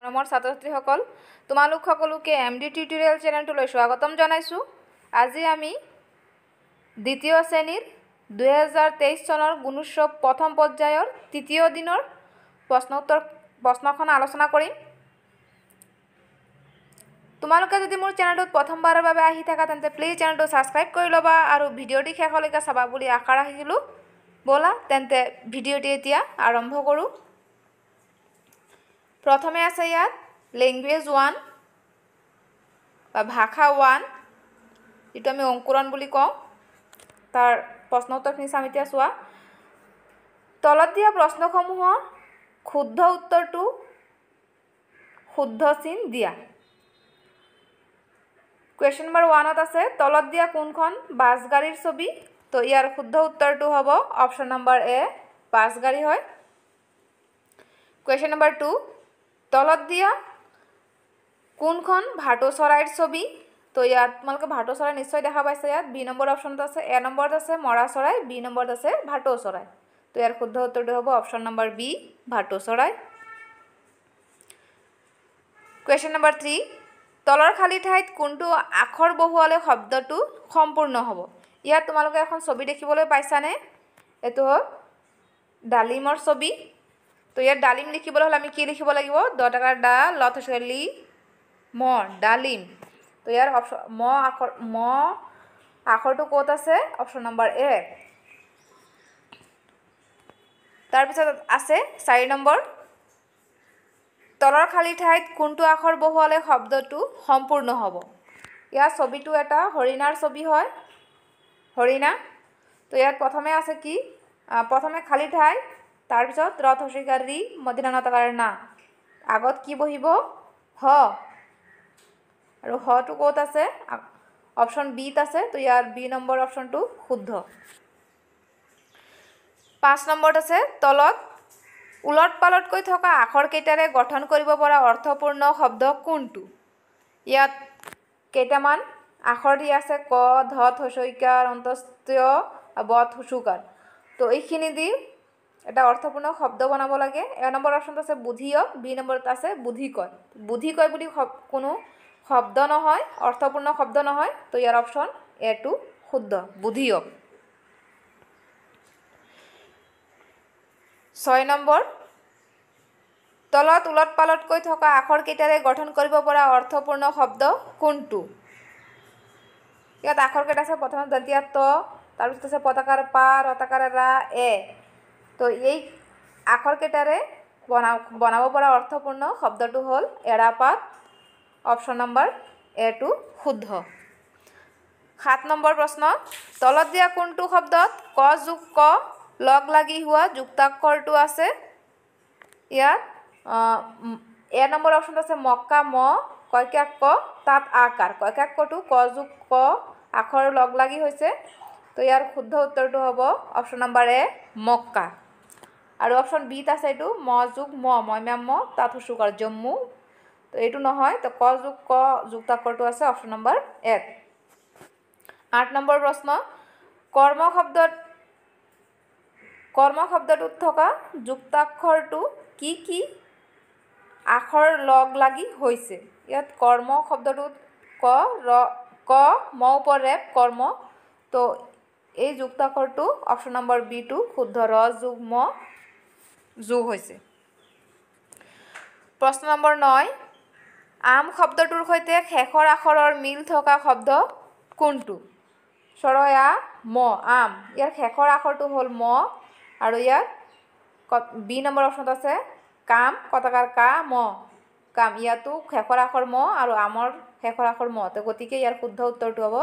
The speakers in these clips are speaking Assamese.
মৰমৰ ছাত্ৰ ছাত্ৰীসকল, তোমালোক সকলোকে এম ডি টিউটৰিয়েল চেনেলটোলৈ স্বাগতম জনাইছোঁ। আজি আমি দ্বিতীয় শ্ৰেণীৰ 2023 চনৰ গুণোৎসৱ প্ৰথম পৰ্যায়ৰ তৃতীয় দিনৰ প্ৰশ্ন উত্তৰ প্ৰশ্নখন আলোচনা কৰিম। তোমালোকে যদি মোৰ চেনেলটোত প্ৰথমবাৰৰ বাবে আহি থাকা, তেন্তে প্লিজ চেনেলটো ছাবস্ক্ৰাইব কৰি ল'বা আৰু ভিডিঅ'টি শেষলৈকে চাবা বুলি আশা ৰাখিলোঁ। ব'লা তেন্তে ভিডিঅ'টি এতিয়া আৰম্ভ কৰোঁ। প্ৰথমে আছে ইয়াত লেংগুৱেজ ওৱান বা ভাষা ওৱান, যিটো আমি অংকুৰণ বুলি কওঁ, তাৰ প্ৰশ্ন উত্তৰখিনি চাম এতিয়া। চোৱা, তলত দিয়া প্ৰশ্নসমূহৰ শুদ্ধ উত্তৰটো শুদ্ধ চিন দিয়া। কুৱেশ্যন নম্বৰ ওৱানত আছে, তলত দিয়া কোনখন বাছ গাড়ীৰ ছবি? তো ইয়াৰ শুদ্ধ উত্তৰটো হ'ব অপশ্যন নম্বৰ এ, বাছ গাড়ী হয়। কুৱেশ্যন নম্বৰ টু, তলত দিয়া কোনখন ভাটৌ চৰাইৰ ছবি? তো ইয়াত তোমালোকে ভাটৌ চৰাই নিশ্চয় দেখা পাইছে। ইয়াত বি নম্বৰ অপশ্যনত আছে, এ নম্বৰত আছে মৰা চৰাই, বি নম্বৰত আছে ভাটৌ চৰাই। তো ইয়াৰ শুদ্ধ উত্তৰটো হ'ব অপশ্যন নম্বৰ বি, ভাটৌ চৰাই। কুৱেশ্যন নম্বৰ থ্ৰী, তলৰ খালী ঠাইত কোনটো আখৰ বহুৱালে শব্দটো সম্পূৰ্ণ হ'ব? ইয়াত তোমালোকে এখন ছবি দেখিবলৈ পাইছানে? এইটো হ'ল ডালিমৰ ছবি। তো ইয়াত ডালিম লিখিবলৈ হ'লে আমি কি লিখিব লাগিব? দ টকাৰ দা, ল থৈছে লি, ম, ডালিম। তো ইয়াৰ অপশ্যন ম আখৰ, ম আখৰটো ক'ত আছে? অপশ্যন নম্বৰ এ। তাৰপিছত আছে 4 নম্বৰ, তলৰ খালী ঠাইত কোনটো আখৰ বহুৱালে শব্দটো সম্পূৰ্ণ হ'ব? ইয়াৰ ছবিটো এটা হৰিণাৰ ছবি হয়, হৰিণা। তো ইয়াত প্ৰথমে আছে কি? প্ৰথমে খালী ঠাই, তাৰপিছত ৰ থচিকাৰ ৰি, মধ্যিনানতাকাৰ না, আগত কি বহিব? হ। আৰু হটো ক'ত আছে? অপশ্যন বিত আছে। তো ইয়াৰ বি নম্বৰ অপশ্যনটো শুদ্ধ। 5 নম্বৰত আছে, তলত ওলট পালটকৈ থকা আখৰকেইটাৰে গঠন কৰিব পৰা অৰ্থপূৰ্ণ শব্দ কোনটো? ইয়াত কেইটামান আখৰ দিয়া আছে, ক, ধ থচৈকাৰ, অন্তস্তীয়, ব থচুকাৰ। তো এইখিনি দি এটা অৰ্থপূৰ্ণ শব্দ বনাব লাগে। এ নম্বৰ অপশ্যনত আছে বুধিয়ক, বি নম্বৰত আছে বুদ্ধি কয়। বুদ্ধি কয় বুলি কোনো শব্দ নহয়, অৰ্থপূৰ্ণ শব্দ নহয়। তো ইয়াৰ অপশ্যন এটো শুদ্ধ, বুধিয়ক। 6 নম্বৰ, তলত ওলট পালটকৈ থকা আখৰকেইটাৰে গঠন কৰিব পৰা অৰ্থপূৰ্ণ শব্দ কোনটো? ইয়াত আখৰকেইটা আছে, প্ৰথমে দন্তীয়া ত, তাৰপিছত আছে পতাকাৰ পা, ৰতাকাৰ ৰা, এ। তো এই আখৰকেইটাৰে বনাব পৰা অৰ্থপূৰ্ণ শব্দটো হ'ল এৰাপাত। অপশ্যন নম্বৰ এটো শুদ্ধ। 7 নম্বৰ প্ৰশ্ন, তলত দিয়া কোনটো শব্দত ক যোগ ক লগ লাগি হোৱা যুক্তাক্ষৰটো আছে? ইয়াত এ নম্বৰ অপশ্যনত আছে মক্কা ম, কয়কা ক, তাত আকাৰ। কয়কা কটো ক যোগ ক আখৰ লগ লাগি হৈছে। তো ইয়াৰ শুদ্ধ উত্তৰটো হ'ব অপশ্যন নম্বৰ এ, মক্কা। আৰু অপশ্যন বিত আছে এইটো ম যোগ ম, মইমা ম, তাত হুচুকাৰ জম্মু। তো এইটো নহয়। তো ক যোগ ক যুক্তাক্ষৰটো আছে অপশ্যন নম্বৰ এক। 8 নম্বৰ প্ৰশ্ন, কৰ্ম শব্দটোত থকা যুক্তাক্ষৰটো কি কি আখৰ লগ লাগি হৈছে? ইয়াত কৰ্ম শব্দটোত ক ৰ ক ম ওপৰ ৰেপ কৰ্ম। তো এই যুক্তাক্ষৰটো অপশ্যন নম্বৰ বিটো শুদ্ধ, ৰ যোগ ম যোগ হৈছে। প্ৰশ্ন নম্বৰ 9, আম শব্দটোৰ সৈতে শেষৰ আখৰৰ মিল থকা শব্দ কোনটো? চৰয়া ম, আম। ইয়াৰ শেষৰ আখৰটো হ'ল ম। আৰু ইয়াত বি নম্বৰ অপশ্যনত আছে কাম, কটাকাৰ কা ম, কাম। ইয়াতো শেষৰ আখৰ ম আৰু আমৰ শেষৰ আখৰ ম। তো গতিকে ইয়াৰ শুদ্ধ উত্তৰটো হ'ব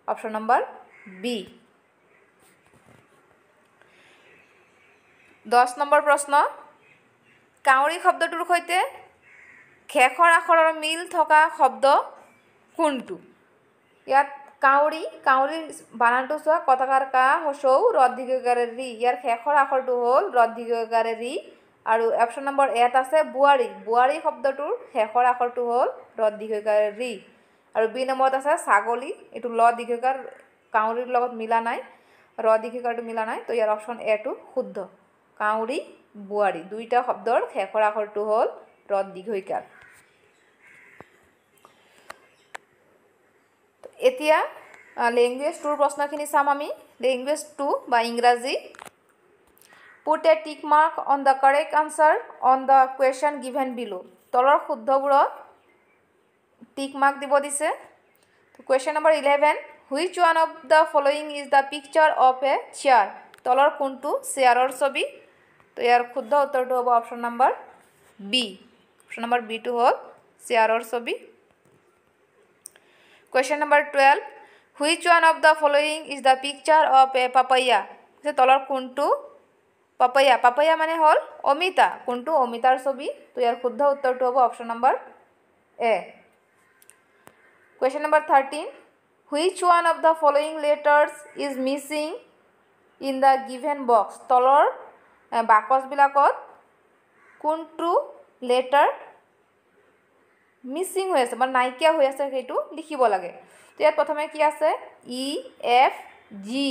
অপশ্যন নম্বৰ বি। 10 নম্বৰ প্ৰশ্ন, কাউৰী শব্দটোৰ সৈতে শেষৰ আখৰৰ মিল থকা শব্দ কোনটো? ইয়াত কাউৰী, কাউৰীৰ বানানটো চোৱা, কটাকাৰ কা হচৌ ৰ দীৰ্ঘকাৰে ৰি। ইয়াৰ শেষৰ আখৰটো হ'ল ৰ দীৰ্ঘকাৰে ৰি। আৰু অপশ্যন নম্বৰ এত আছে বোৱাৰী, বোৱাৰী শব্দটোৰ শেষৰ আখৰটো হ'ল ৰ দীৰ্ঘকাৰে ৰি। আৰু বি নম্বৰত আছে ছাগলী, এইটো ল দীৰ্ঘকাৰ কাউৰীৰ লগত মিলা নাই, ৰ দীৰ্ঘকাৰটো মিলা নাই। তো ইয়াৰ অপশ্যন এটো শুদ্ধ, কাউৰী বোৱাৰী দুইটা শব্দৰ শেষৰ আখৰটো হ'ল ৰত দীৰ্ঘইকাৰ। এতিয়া লেংগুৱেজ টুৰ প্ৰশ্নখিনি চাম আমি। লেংগুৱেজ টু বা ইংৰাজী। Put a tick mark on the correct answer on the question given below. তলৰ শুদ্ধবোৰত টিক মাৰ্ক দিব দিছে। Question number 11, which one of the following is the picture of a chair? তলৰ কোনটো চেয়াৰৰ ছবি? তো ইয়াৰ শুদ্ধ উত্তৰটো হ'ব option number B. Option number বিটো হ'ল চেয়াৰৰ ছবি। Question number 12, which one of the following is the picture of a papaya? তলৰ কোনটো পাপায়া? পাপায়া মানে হ'ল অমিতা। কোনটো অমিতাৰ ছবি? তো ইয়াৰ শুদ্ধ উত্তৰটো হ'ব option number A. Question number 13, which one of the following letters is missing in the given box? তলৰ বাকচবিলাকত কোনটো লেটাৰ মিচিং হৈ আছে বা নাইকিয়া হৈ আছে সেইটো লিখিব লাগে। তো ইয়াত প্ৰথমে কি আছে? ই এফ জি,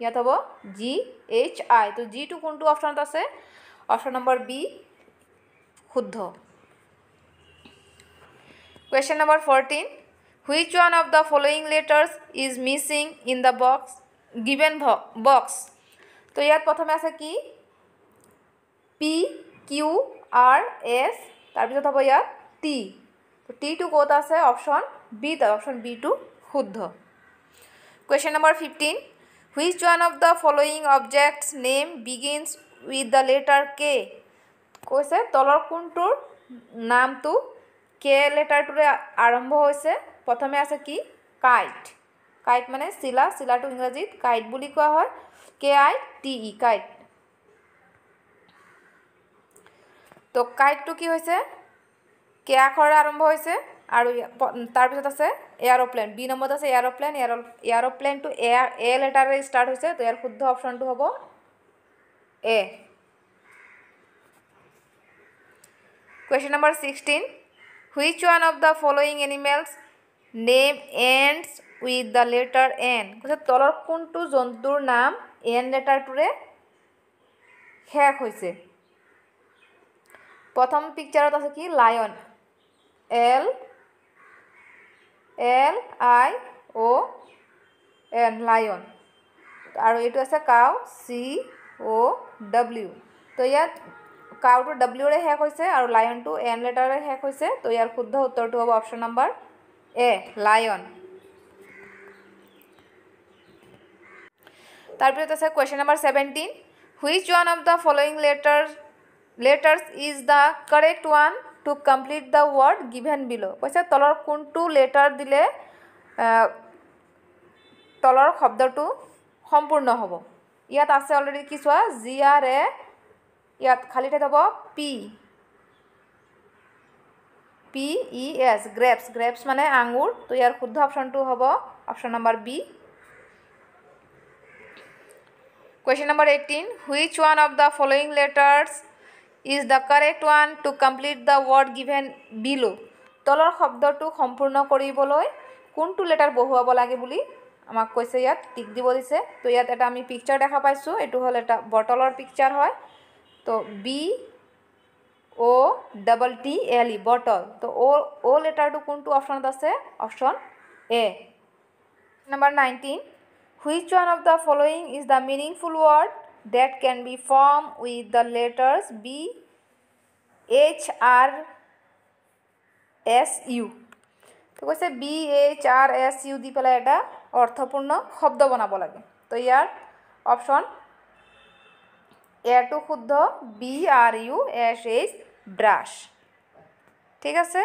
ইয়াত হ'ব জি এইচ আই। তো জিটো কোনটো অপশ্যনত আছে? অপশ্যন নম্বৰ বি শুদ্ধ। Question number 14, which one of the following letters is missing in the box given box? তো ইয়াত প্ৰথমে আছে কি? পি কিউ আৰ এছ, তাৰপিছত হ'ব ইয়াত টি। টিটো ক'ত আছে? অপশ্যন বিত। অপশ্যন বিটো শুদ্ধ। Question number 15, which one of the following objects name begins with the letter K? কৈছে তলৰ কোনটোৰ নামটো কে লেটাৰটোৰে আৰম্ভ হৈছে? প্ৰথমে আছে কি? কাইট। কাইট মানে চিলা, চিলাটো ইংৰাজীত কাইট বুলি কোৱা হয়, K I T E kite. তো কাইটটো কি হৈছে? কে আখৰেৰে আৰম্ভ হৈছে। আৰু তাৰপিছত আছে এয়াৰ'প্লেন, বি নম্বৰত আছে এয়াৰ'প্লেন। এয়াৰ'প্লেনটো এ এ লেটাৰেৰে ষ্টাৰ্ট হৈছে। তো ইয়াৰ শুদ্ধ অপশ্যনটো হ'ব A. Question number 16, which one of the following animals name ends with the letter N? কৈছে তলৰ কোনটো জন্তুৰ নাম এন লেটাৰটোৰে শেষ হৈছে? প্ৰথম পিকচাৰত আছে কি? Lion, L L I O N lion. আৰু এইটো আছে কাউ, চি অ' ডাব্লিউ। তো ইয়াত কাউটো ডাব্লিউৰে শেষ হৈছে আৰু লায়নটো এন লেটাৰেৰে শেষ হৈছে। তো ইয়াৰ শুদ্ধ উত্তৰটো হ'ব অপশ্যন নম্বৰ এ, লায়ন। তাৰপিছত আছে question number 17, which one of the following letters is the correct one to complete the word given below? কৈছে তলৰ কোনটো লেটাৰ দিলে তলৰ শব্দটো সম্পূৰ্ণ হ'ব? ইয়াত আছে অলৰেডি কি চোৱা, জি আৰ এ, ইয়াত খালী ঠাইত হ'ব P, P E S, grapes. Grapes মানে আঙুৰ। তো ইয়াৰ শুদ্ধ অপশ্যনটো হ'ব option number B. Question number 18, which one of the following letters is the correct one to complete the word given below? তলৰ শব্দটো সম্পূৰ্ণ কৰিবলৈ কোনটো লেটাৰ বহুৱাব লাগে বুলি আমাক কৈছে, ইয়াত টিক দিব দিছে। তো ইয়াত এটা আমি পিকচাৰ দেখা পাইছোঁ, এইটো হ'ল এটা বটলৰ পিকচাৰ হয়। তো B O double T L E, bottle. তো অ' লেটাৰটো কোনটো অপশ্যনত আছে? Option A. Number 19, which one of the following is the meaningful word that can be formed with the letters B H R S U? তো কৈছে B H R S U দি পেলাই এটা অৰ্থপূৰ্ণ শব্দ বনাব লাগে। তো ইয়াৰ অপশ্যন এটো শুদ্ধ, B R U S H, brush. ঠিক আছে।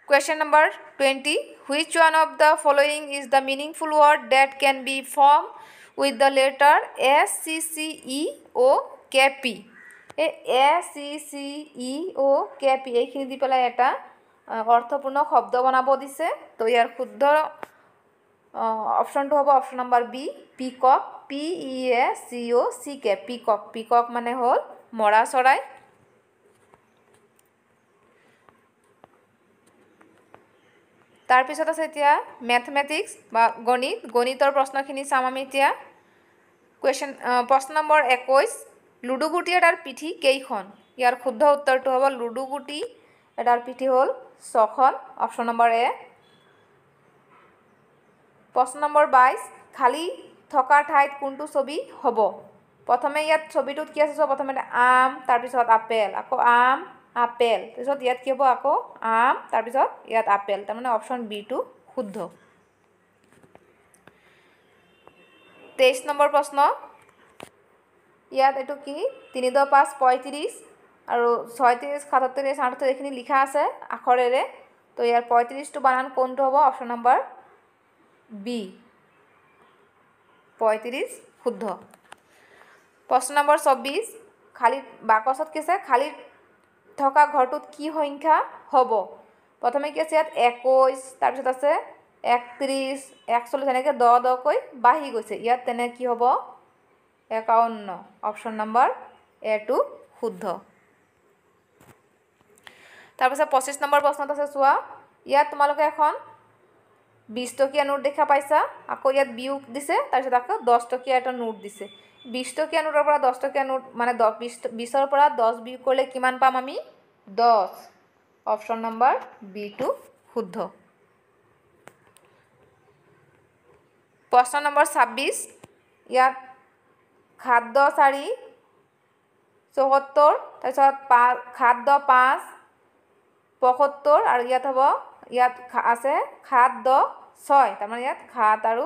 Question number 20, which one of the following is the meaningful word that can be formed with the letter S C C E O K P? এই S C C E O K P এইখিনি দি পেলাই এটা অৰ্থপূৰ্ণ শব্দ বনাব দিছে। তো ইয়াৰ শুদ্ধ অপশ্যনটো হ'ব option number B, peacock, P E A C O C K, peacock. Peacock মানে হ'ল মৰা চৰাই। তাৰপিছত আছে এতিয়া মেথমেটিক্স বা গণিত। গণিতৰ প্ৰশ্নখিনি চাম আমি এতিয়া। কুৱেশ্যন প্ৰশ্ন নম্বৰ 21, লুডু গুটি এটাৰ পিঠি কেইখন? ইয়াৰ শুদ্ধ উত্তৰটো হ'ব লুডু গুটি এটাৰ পিঠি হ'ল 6খন, অপশ্যন নম্বৰ এ। প্ৰশ্ন নম্বৰ 22, খালী থকা ঠাইত কোনটো ছবি হ'ব? প্ৰথমে ইয়াত ছবিটোত কি আছে চোৱা, প্ৰথমতে আম, তাৰপিছত আপেল, আকৌ আম, আপেল, তাৰপিছত ইয়াত কি হ'ব? আকৌ আম, তাৰপিছত ইয়াত আপেল, তাৰমানে অপশ্যন বিটো শুদ্ধ। 23 নম্বৰ প্ৰশ্ন, ইয়াত এইটো কি? 3 2 5 35 আৰু 36 37 38 এইখিনি লিখা আছে আখৰেৰে। তো ইয়াৰ 35টো বানান কোনটো হ'ব? অপশ্যন নম্বৰ বি, 35 শুদ্ধ। প্ৰশ্ন নম্বৰ 24, খালী বাকচত কি আছে? খালী থকা ঘৰটোত কি সংখ্যা হ'ব? প্ৰথমে কি আছে ইয়াত? 21, তাৰপিছত আছে 31, 41, এনেকৈ 10 10কৈ বাঢ়ি গৈছে। ইয়াত তেনে কি হ'ব? 51, অপশ্যন নম্বৰ এটো শুদ্ধ। তাৰপিছত 25 নম্বৰ প্ৰশ্নত আছে চোৱা, ইয়াত তোমালোকে এখন 20 টকীয়া নোট দেখা পাইছা, আকৌ ইয়াত বিয়োগ দিছে, তাৰপিছত আকৌ 10 টকীয়া এটা নোট দিছে। 20 টকীয়া নোটৰ পৰা 10 টকীয়া নোট মানে 20ৰ পৰা 10 বিয়োগ কৰিলে কিমান পাম আমি? 10, অপশ্যন নম্বৰ বিটো শুদ্ধ। প্ৰশ্ন নম্বৰ 26, ইয়াত 7 10 4 74, তাৰপিছত 7 10 5 75, আৰু ইয়াত হ'ব, ইয়াত আছে 7 10 6, তাৰমানে ইয়াত 7 আৰু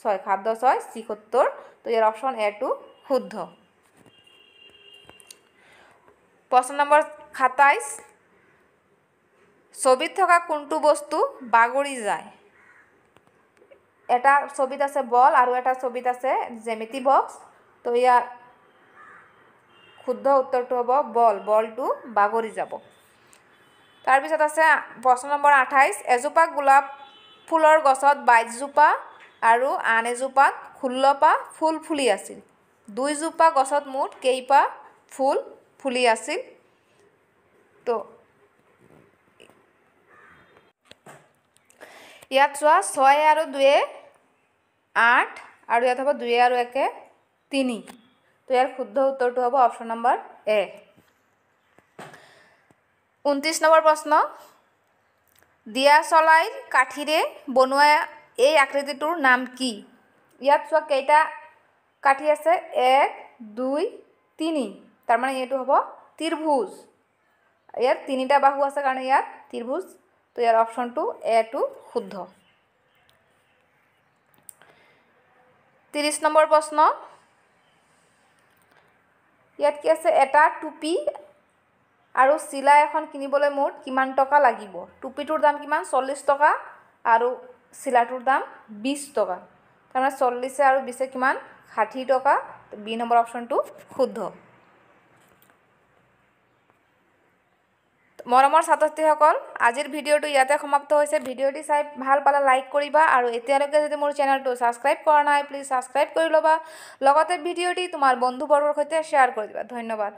6, 7 10 6 76। তো ইয়াৰ অপশ্যন এটো শুদ্ধ। প্ৰশ্ন নম্বৰ 27, ছবিত থকা কোনটো বস্তু বাগৰি যায়? এটা ছবিত আছে বল আৰু এটা ছবিত আছে জ্যামিতি বক্স। তো ইয়াৰ শুদ্ধ উত্তৰটো হ'ব বল, বলটো বাগৰি যাব। তাৰপিছত আছে প্ৰশ্ন নম্বৰ 28, এজোপা গোলাপ ফুলৰ গছত 22জোপা আৰু আন এজোপাত 16পা ফুল ফুলি আছিল। দুইজোপা গছত মুঠ কেইপা ফুল ফুলি আছিল? তো ইয়াত চোৱা 6 আৰু 2 8, আৰু ইয়াত হ'ব 2 আৰু 1 3। তো ইয়াৰ শুদ্ধ উত্তৰটো হ'ব অপশ্যন নম্বৰ এ। 29 নম্বৰ প্ৰশ্ন, দিয়া চলাইৰ কাঠিৰে বনোৱা এই আকৃতিটোৰ নাম কি? ইয়াত চোৱা কেইটা কাঠি আছে? 1 2 3, তাৰমানে এইটো হ'ব ত্ৰিভুজ। ইয়াত 3টা বাহু আছে কাৰণে ইয়াত ত্ৰিভুজ। তো ইয়াৰ অপশ্যনটো এটো শুদ্ধ। 30 নম্বৰ প্ৰশ্ন, ইয়াত কি আছে? এটা টুপি আৰু চিলা এখন কিনিবলৈ মুঠ কিমান টকা লাগিব? টুপিটোৰ দাম কিমান? 40 টকা আৰু চিলাটোৰ দাম 20 টকা, তাৰমানে 40 আৰু 20 কিমান? 60 টকা। বি নম্বৰ অপশ্যনটো শুদ্ধ। মৰমৰ ছাত্ৰ ছাত্ৰীসকল, আজিৰ ভিডিঅ'টো ইয়াতে সমাপ্ত হৈছে। ভিডিঅ'টি চাই ভাল পালে লাইক কৰিবা আৰু এতিয়ালৈকে যদি মোৰ চেনেলটো ছাবস্ক্ৰাইব কৰা নাই, প্লিজ ছাবস্ক্ৰাইব কৰি ল'বা। লগতে ভিডিঅ'টি তোমাৰ বন্ধুবৰ্গৰ সৈতে শ্বেয়াৰ কৰি দিবা। ধন্যবাদ।